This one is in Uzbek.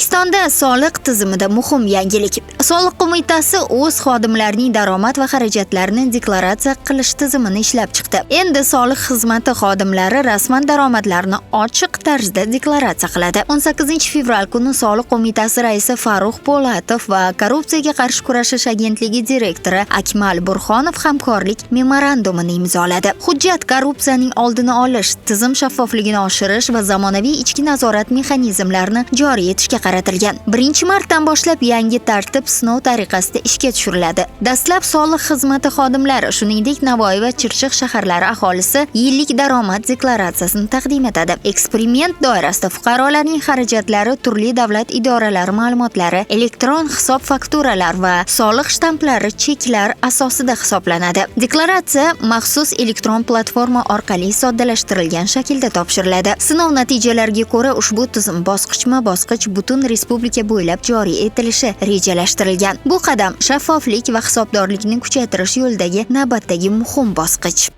O'zbekistonda soliq tizimida muhim yangilik. Soliq qo'mitasi o'z xodimlarining daromad va xarajatlarini deklaratsiya qilish tizimini ishlab chiqdi. Endi soliq xizmati xodimlari rasman daromadlarini ochiq tarzda deklaratsiya qiladi. 18-fevral kuni Soliq qo'mitasi raisi Farruh Po'latov va Korrupsiyaga qarshi kurashish agentligi direktori Akmal Burxonov hamkorlik memorandumini imzoladi. Hujjat korrupsiyaning oldini olish, tizim shaffofligini oshirish va zamonaviy ichki nazorat mexanizmlarini joriy etishga qaratilgan. 1-martdan boshlab yangi tartib sinov tariqasida ishga tushiriladi. Dastlab soliq xizmati xodimlari, shuningdek Navoiy va Chirchiq shaharlari aholisi yillik daromad deklaratsiyasini taqdim etadi. Eksperiment doirasida fuqarolarning xarajatlari turli davlat idoralari ma'lumotlari, elektron hisob fakturalar va soliq shtamplari, cheklar asosida hisoblanadi. Deklaratsiya maxsus elektron platforma orqali soddalashtirilgan shaklda topshiriladi. Sinov natijalariga ko'ra ushbu tizim bosqichma-bosqich butun respublika bo'ylab joriy etilishi rejalashtirilgan. Bu qadam shaffoflik va hisobdorlikni kuchaytirish yo'lidagi navbatdagi muhim bosqich.